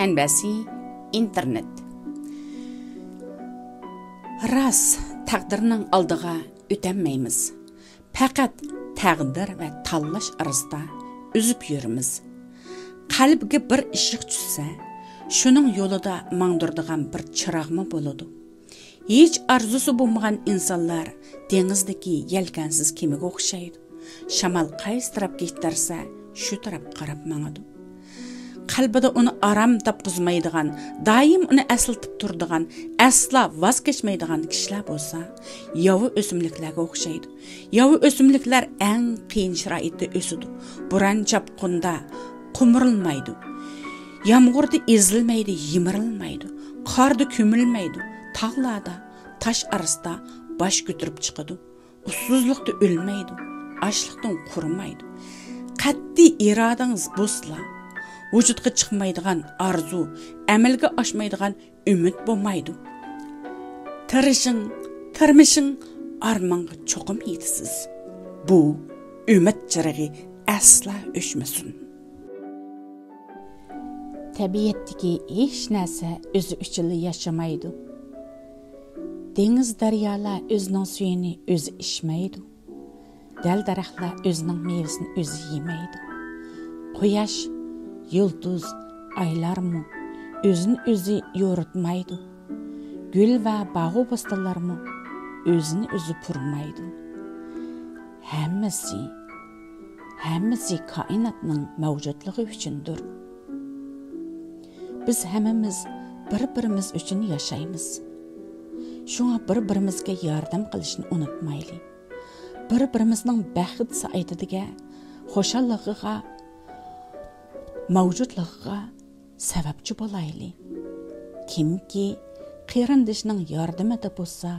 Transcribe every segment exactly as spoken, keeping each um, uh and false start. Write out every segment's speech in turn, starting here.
مەنبەسى: ئىنتېرنېت. راست، تەقدىرنىڭ ئالدىغا ئۆتەلمەيمىز. پەقەت تەقدىر ۋە تاللاش ئارىسىدا ئۈزۈپ يۈرىمىز. قەلبىگە بىر ئىششىق چۈشسە، شۇنىڭ يولىدا ماڭدۇرىدىغان بىر چىراغمۇ بولىدۇ. ھېچ ئارزۇسى بولمىغان ئىنسانلار دېڭىزدىكى يەلكەنسىز كېمىگە ئوخشايدۇ. شامال قايسى تەرەپكە ئىتتەرسە، شۇ تەرەپكە قاراپ ماڭىدۇ. قەلبىدە ئۇنى ئارام تاپقۇزمايدىغان، دائىم ئۇنى ئەسلىتىپ تۇرىدىغان، ئەسلا ۋاز كەچمەيدىغان كىشىلەر بولسا، ياۋا ئۆسۈملۈكلەرگە ئوخشايدۇ. ياۋا ئۆسۈملۈكلەر ئەڭ قىيىن شارائىتتا ئۆسىدۇ. بوران-چاپقۇندا قومۇرۇلمايدۇ. يامغۇردا ئېزىلمەيدۇ، يىمىرىلمايدۇ. قاردا كۆمۈلمەيدۇ. تاغلاردا، تاش ئارىسىدا باش كۆتۈرۈپ چىقىدۇ. ئۇسسۇزلۇقتا ئۆلمەيدۇ، ئاچلىقتىن قۇرۇمايدۇ. قەتئىي ئىرادىڭىز بولسىلا، ۋۇجۇدقا چىقمايدىغان ئارزۇ، ئەمەلگە ئاشمايدىغان ئۈمىد بولمايدۇ. تىرىشىڭ، تىرمىشىڭ، ئارمانغا چوقۇم يېتىسىز. بۇ ئۈمىد چىرىغى ئەسلا ئۆچمىسۇن. تەبىئەتتىكى ھېچ نەرسە ئۆزى ئۈچۈنلا ياشىمايدۇ. دېڭىز، دەريالار ئۆزىنىڭ سۈيىنى ئۆزى ئىچمەيدۇ. دەل-دەرەخلەر ئۆزىنىڭ مېۋىسىنى ئۆزى يېمەيدۇ. قۇياش، يۇلتۇز، ئايلارمۇ ئۆزىنى ئۆزى يورۇتمايدۇ. گۈل ۋە باغۇ بوستانلارمۇ ئۆزىنى ئۆزى پۇرىمايدۇ. ھەممىسى، ھەممىسى كائىناتنىڭ مەۋجۇتلۇقى ئۈچۈندۇر. بىز ھەممىمىز بىر-بىرىمىز ئۈچۈن ياشايمىز. شۇڭا بىر-بىرىمىزگە ياردەم قىلىشنى ئۇنتۇمايلى. بىر-بىرىمىزنىڭ بەخت سائىتىدىگە، خۇشاللىقىغا، مەۋجۇتلۇقىغا سەۋەبچى بولايلى. كىمكى قېرىندىشىنىڭ ياردىمىدە بولسا،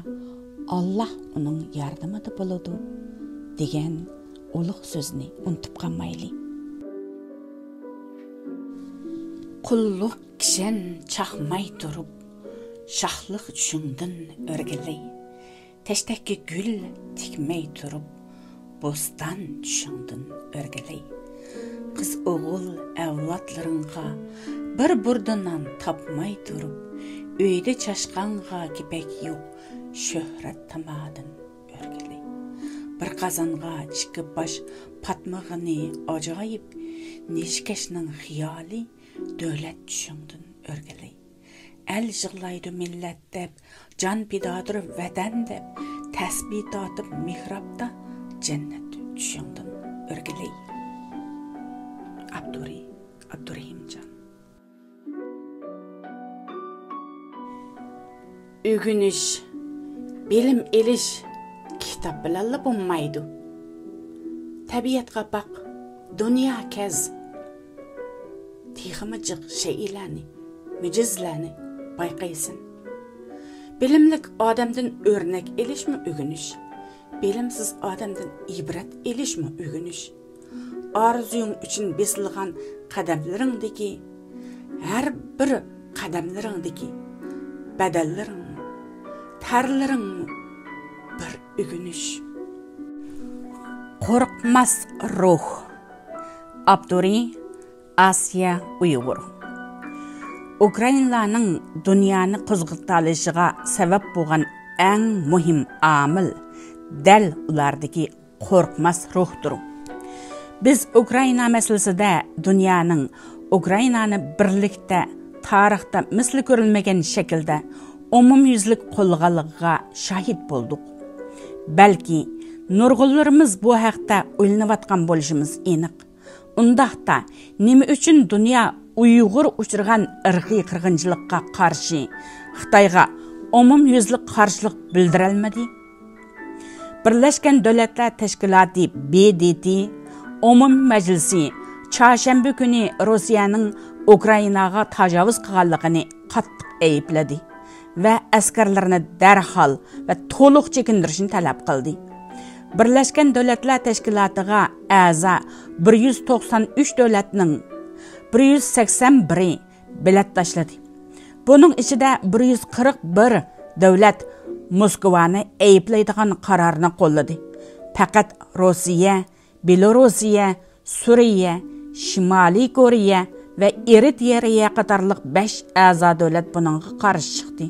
ئاللاھ ئۇنىڭ ياردىمىدە بولىدۇ، دېگەن ئۇلۇغ سۆزنى ئۇنتۇپ قالمايلى. قۇللۇق كىشەن چاقماي تۇرۇپ، شاھلىق چۈشۈڭدىن ئۆرگىلەي. تەشتەككە گۈل تىكمەي تۇرۇپ، بوستان چۈشۈڭدىن ئۆرگىلەي. قىز ئوغۇل ئەۋلادلىرىڭغا بىر بۇردا نان تاپماي تۇرۇپ، ئۆيدە چاشقانغا كېپەك يوق، شۆھرەت تامادىن ئۆرگىلەي. بىر قازانغا ئىككى باش پاتمىغىنى ئاجايىپ، نىشكەشنىڭ خىيالى دۆلەت چۈشۈڭدىن ئۆرگىلەي. ئەل يىغلايدۇ مىللەت دەپ، جان پىدادۇر ۋەتەن دەپ، تەسبىھ تارتىپ مېھرابتا، جەننەت چۈشۈڭدىن ئۆرگىلەي. ئاپتورى: ئابدۇرېھىمجان. ئۆگىنىش، بىلىم ئېلىش كىتاب بىلەنلا بولمايدۇ. تەبىئەتكە باق، دۇنيا كەز. تېخىمۇ جىق شەيئىلەرنى، مۆجىزىلەرنى بايقايسەن. بىلىملىك ئادەمدىن ئۆرنەك ئېلىشمۇ ئۆگىنىش. بىلىمسىز ئادەمدىن ئىبرەت ئېلىشمۇ ئۆگىنىش. ئارزۇيۇڭ ئۈچۈن بېسىلغان قەدەملىرىڭدىكى ھەر بىر قەدەملىرىڭدىكى بەدەللىرىڭمۇ، تەرلىرىڭمۇ بىر ئۆگىنىش. قورقماس روھ. ئاپتورى: ئاسىيە ئۇيغۇر. ئۇكرائىنلارنىڭ دۇنيانى قوزغىتالىشىغا سەۋەب بولغان ئەڭ مۇھىم ئامىل دەل ئۇلاردىكى قورقماس روھتۇر. بىز ئۇكرائىنا مەسىلىسىدە دۇنيانىڭ ئۇكرائىنانى بىرلىكتە، تارىختا مىسلى كۆرۈلمىگەن شەكىلدە ئومۇميۈزلۈك قوللىغانلىقىغا شاھىت بولدۇق. بەلكى نۇرغۇنلىرىمىز بۇ ھەقتە ئويلىنىۋاتقان بولۇشىمىز ئېنىق. ئۇنداقتا نېمە ئۈچۈن دۇنيا ئۇيغۇر ئۇچرىغان ئىرقىي قىرغىنچىلىققا قارشى خىتايغا ئومۇميۈزلۈك قارشىلىق بىلدۈرەلمىدى؟ بىرلەشكەن دۆلەتلەر تەشكىلاتى، ب د ت، ئومۇمىي مەجلىسى چارشەنبە كۈنى روسىيەنىڭ ئۇكرائىناغا تاجاۋۇز قىلغانلىقىنى قاتتىق ئەيىبلىدى ۋە ئەسكەرلىرىنى دەرھال ۋە تولۇق چېكىندۈرۈشنى تەلەپ قىلدى. بىرلەشكەن دۆلەتلەر تەشكىلاتىغا ئەزا بىر يۈز توقسان ئۈچ دۆلەتنىڭ بىر يۈز سەكسەن بىرى بېلەت تاشلىدى. بۇنىڭ ئىچىدە بىر يۈز قىرىق بىر دۆلەت موسكۋانى ئەيىبلەيدىغان قارارنى قوللىدى. پەقەت روسىيە، بېلوروسىيە، سۈرىيە، شىمالىي كورېيە، ۋە ئېرىترېيە قاتارلىق بەش ئەزا دۆلەت بۇنىڭغا قارشى چىقتى.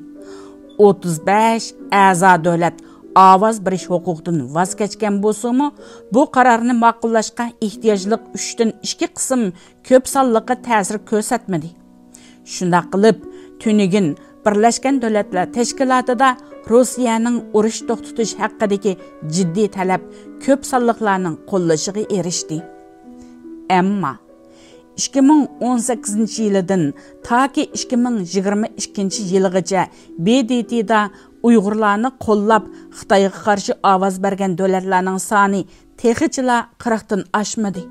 ئوتتۇز بەش ئەزا دۆلەت ئاۋاز بېرىش ھوقۇقىدىن ۋاز كەچكەن بولسىمۇ، بۇ قارارنى ماقۇللاشقا ئېھتىياجلىق ئۈچتىن ئىككى قىسىم كۆپ سانلىققا تەسىر كۆرسەتمىدى. شۇنداق قىلىپ، تۈنۈگۈن بىرلەشكەن دۆلەتلەر تەشكىلاتىدا روسىيەنىڭ ئۇرۇش توختىتىش ھەققىدىكى جىددىي تەلەپ كۆپ سانلىقلارنىڭ قوللىشىغا ئېرىشتى. ئەمما ئىككى مىڭ ئون سەككىزىنچى يىلىدىن تاكى ئىككى مىڭ يىگىرمە ئىككىنچى يىلىغىچە ب د ت دا ئۇيغۇرلارنى قوللاپ خىتايغا قارشى ئاۋاز بەرگەن دۆلەتلەرنىڭ سانى تېخىچىلا قىرىقتىن ئاشمىدى.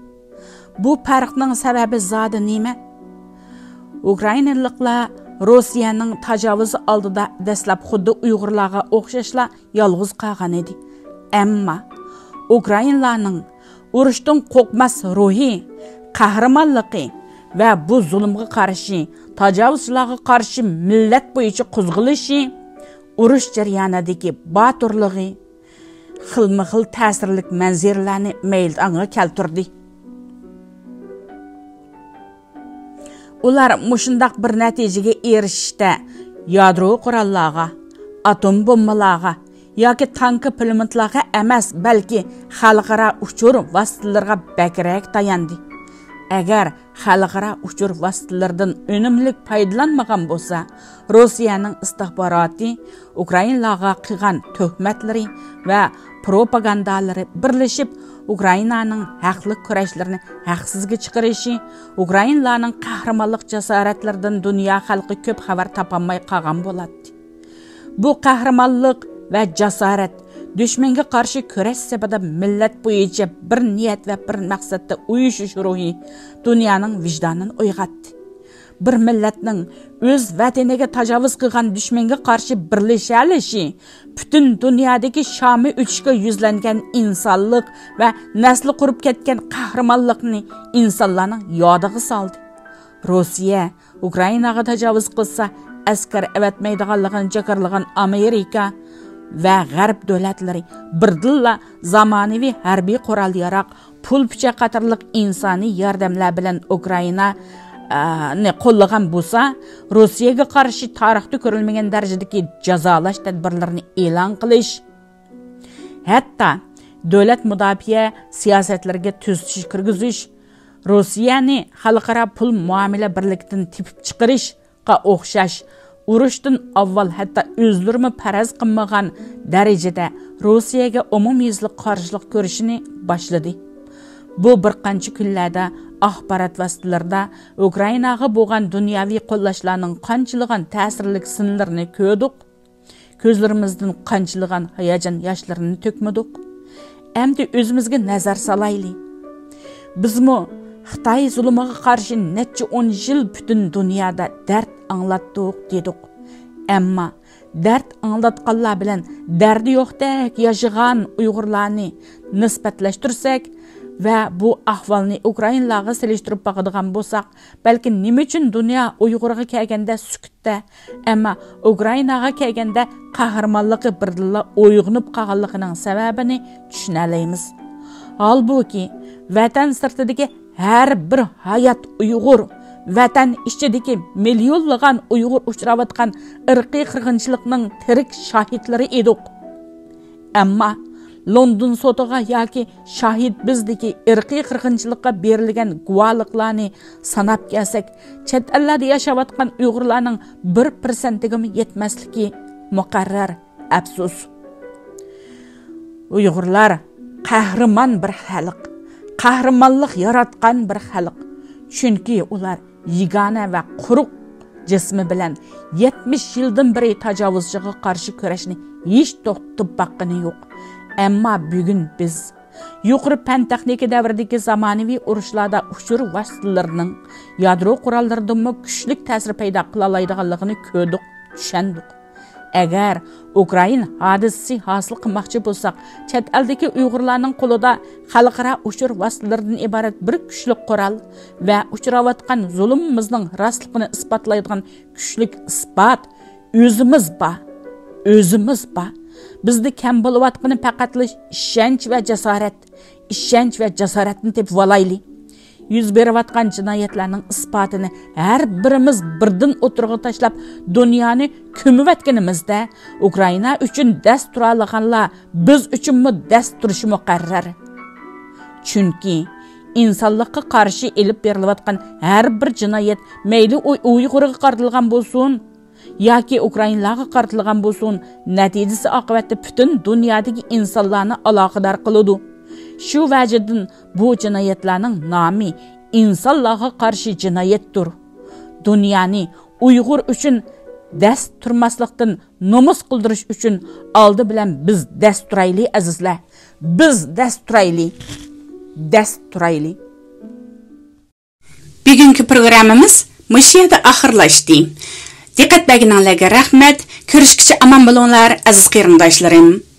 بۇ پەرقنىڭ سەۋەبى زادى نېمە؟ ئۇكرائىنىلىقلار روسىيەنىڭ تاجاۋۇزى ئالدىدا دەسلەپ خۇددى ئۇيغۇرلارغا ئوخشاشلا يالغۇز قالغان ئىدى. ئەمما ئۇكرائىنلارنىڭ ئۇرۇشتىن قورقماس روھى، قەھرىمانلىقى ۋە بۇ زۇلۇمغا قارشى، تاجاۋۇزچىلارغا قارشى مىللەت بويىچە قوزغىلىشى، ئۇرۇش جەريانىدىكى باتۇرلۇقى خىلمۇ خىل تەسىرلىك مەنزىرىلەرنى مەيدانغا كەلتۈردى. ئۇلار مۇشۇنداق بىر نەتىجىگە ئېرىشىشتە يادرو قوراللارغا، ئاتوم بومبىلارغا ياكى تانكا پىلىموتلارغا ئەمەس، بەلكى خەلقئارا ئۇچۇر ۋاسىتىلىرىغا بەكرەك تاياندى. ئەگەر خەلقئارا ئۇچۇر ۋاسىتىلىرىدىن ئۈنۈملۈك پايدىلانمىغان بولسا، روسىيەنىڭ ئىستىخباراتى ئۇكرائىنلارغا قىلغان تۆھمەتلىرى ۋە پروپاگاندالىرى بىرلىشىپ، ئۇكرائىنانىڭ ھەقلىق كۈرەشلىرىنى ھەقسىزگە چىقىرىشى، ئۇكرائىنلارنىڭ قەھرىمانلىق جاسارەتلىرىدىن دۇنيا خەلقى كۆپ خەۋەر تاپالماي قالغان بولاتتى. بۇ قەھرىمانلىق ۋە جاسارەت، دۈشمەنگە قارشى كۈرەش سېپىدا مىللەت بويىچە بىر نىيەت ۋە بىر مەقسەتتە ئۇيۇشۇش روھى دۇنيانىڭ ۋىجدانىنى ئويغاتتى. بىر مىللەتنىڭ ئۆز ۋەتىنىگە تاجاۋۇز قىلغان دۈشمەنگە قارشى بىرلىشەلىشى پۈتۈن دۇنيادىكى شامى ئۆچۈشكە يۈزلەنگەن ئىنسانلىق ۋە نەسلى قۇرۇپ كەتكەن قەھرىمانلىقنى ئىنسانلارنىڭ يادىغا سالدى. روسىيە ئۇكرائىناغا تاجاۋۇز قىلسا، ئەسكەر ئەۋەتمەيدىغانلىقىنى جاكارلىغان ئامېرىكا ۋە غەرب دۆلەتلىرى بىردىنلا زامانىۋى ھەربىي قورال-ياراغ، پۇل-پۇچە قاتارلىق ئىنسانىي ياردەملەر بىلەن ئۇكرائىنا، ئە، نى قوللىغان بولسا، روسىيەگە قارشى تارىختا كۆرۈلمىگەن دەرىجىدىكى جازالاش تەدبىرلىرىنى ئېلان قىلىش، ھەتتا دۆلەت مۇداپىئە سىياسەتلىرىگە تۈزىتىش كىرگۈزۈش، روسىيەنى خەلقئارا پۇل مۇئامىلە بىرلىكىدىن تېپىپ چىقىرىشقا ئوخشاش ئۇرۇشتىن ئاۋۋال ھەتتا ئۆزلىرىمۇ پەرەز قىلمىغان دەرىجىدە روسىيەگە ئومۇميۈزلۈك قارشىلىق كۆرۈشىنى باشلىدى. بۇ بىر قانچە كۈنلەردە ئاخبارات ۋاسىتىلىرىدا ئۇكرائىناغا بولغان دۇنياۋى قوللاشلارنىڭ قانچىلىغان تەسىرلىك سىنلىرىنى كۆردۇق. كۆزلىرىمىزدىن قانچىلىغان ھاياجان ياشلىرىنى تۆكمىدۇق. ئەمدى ئۆزىمىزگە نەزەر سالايلى. بىزمۇ خىتاي زۇلۇمىغا قارشى نەچچە ئون يىل پۈتۈن دۇنيادا دەرد ئاڭلاتتۇق دېدۇق. ئەمما دەرد ئاڭلاتقانلار بىلەن دەردى يوقتەك ياشىغان ئۇيغۇرلارنى نىسبەتلەشتۈرسەك ۋە بۇ ئەھۋالنى ئۇكرائىنلارغا سېلىشتۇرۇپ باقىدىغان بولساق، بەلكى نېمە ئۈچۈن دۇنيا ئۇيغۇرغا كەلگەندە سۈكۈتتە، ئەمما ئۇكرائىناغا كەلگەندە قەھرىمانلىقى بىردىنلا ئويغىنىپ قالغانلىقىنىڭ سەۋەبىنى چۈشىنەلەيمىز. ھالبۇكى، ۋەتەن سىرتىدىكى ھەر بىر ھايات ئۇيغۇر، ۋەتەن ئىچىدىكى مىليونلىغان ئۇيغۇر ئۇچراۋاتقان ئىرقىي قىرغىنچىلىقنىڭ تىرىك شاھىتلىرى ئىدۇق. ئەمما لوندون سوتىغا ياكى شاھىت بىزدىكى ئىرقىي قىرغىنچىلىققا بېرىلگەن گۇۋاھلىقلارنى ساناپ كەلسەك، چەت ئەللەردە ياشاۋاتقان ئۇيغۇرلارنىڭ بىر پىرسەنتىگىمۇ يەتمەسلىكى مۇقەررەر. ئەپسۇس. ئۇيغۇرلار قەھرىمان بىر خەلق، قەھرىمانلىق ياراتقان بىر خەلق. چۈنكى ئۇلار يېگانە ۋە قۇرۇق جىسمى بىلەن يەتمىش يىلدىن بېرى تاجاۋۇزچىغا قارشى كۈرەشنى ھېچ توختىتىپ باققىنى يوق. ئەمما بۈگۈن بىز يۇقىرى پەن-تېخنىكا دەۋرىدىكى زامانىۋى ئۇرۇشلاردا ئۇچۇر ۋاسىتىلىرىنىڭ، يادرو قوراللىرىدىنمۇ كۈچلۈك تەسىر پەيدا قىلالايدىغانلىقىنى كۆردۇق، چۈشەندۇق. ئەگەر ئۇكرائىن ھادىسىسى ھاسىل قىلماقچى بولساق، چەت ئەلدىكى ئۇيغۇرلارنىڭ قولىدا خەلقئارا ئۇچۇر ۋاسىتىلىرىدىن ئىبارەت بىر كۈچلۈك قورال ۋە ئۇچراۋاتقان زۇلۇمىمىزنىڭ راستلىقىنى ئىسپاتلايدىغان كۈچلۈك ئىسپات ئۆزىمىز بار. ئۆزىمىز بار. بىزدە كەم بولۇۋاتقىنى پەقەتلا ئىشەنچ ۋە جاسارەت. ئىشەنچ ۋە جاسارەتنى تېپىۋالايلى. يۈز بېرىۋاتقان جىنايەتلەرنىڭ ئىسپاتىنى ھەر بىرىمىز بىردىن ئوتتۇرىغا تاشلاپ، دۇنيانى كۆمۈۋەتكىنىمىزدە، ئۇكرائىنا ئۈچۈن دەس تۇرالىغانلار بىز ئۈچۈنمۇ دەس تۇرۇشى مۇقەررەر. چۈنكى ئىنسانلىققا قارشى ئېلىپ بېرىلىۋاتقان ھەر بىر جىنايەت، مەيلى ئۇ ئۇيغۇرغا قارىتىلغان بولسۇن، ياكى ئۇكرائىنلارغا قارىتىلغان بولسۇن، نەتىجىسى ئاقىۋەتتە پۈتۈن دۇنيادىكى ئىنسانلارنى ئالاقىدار قىلىدۇ. شۇ ۋەجىدىن بۇ جىنايەتلەرنىڭ نامى ئىنسانلارغا قارشى جىنايەتتۇر. دۇنيانى ئۇيغۇر ئۈچۈن دەس تۇرماسلىقتىن نومۇس قىلدۇرۇش ئۈچۈن ئالدى بىلەن بىز دەس تۇرايلى، ئەزىزلەر. بىز دەس تۇرايلى. دەس تۇرايلى. بۈگۈنكى پروگراممىمىز مۇشۇ يەردە ئاخىرلاشتى. دىققەت بەرگىنىڭلارغا رەھمەت. كۆرۈشكىچە ئامان بولۇڭلار، ئەزىز قېرىنداشلىرىم.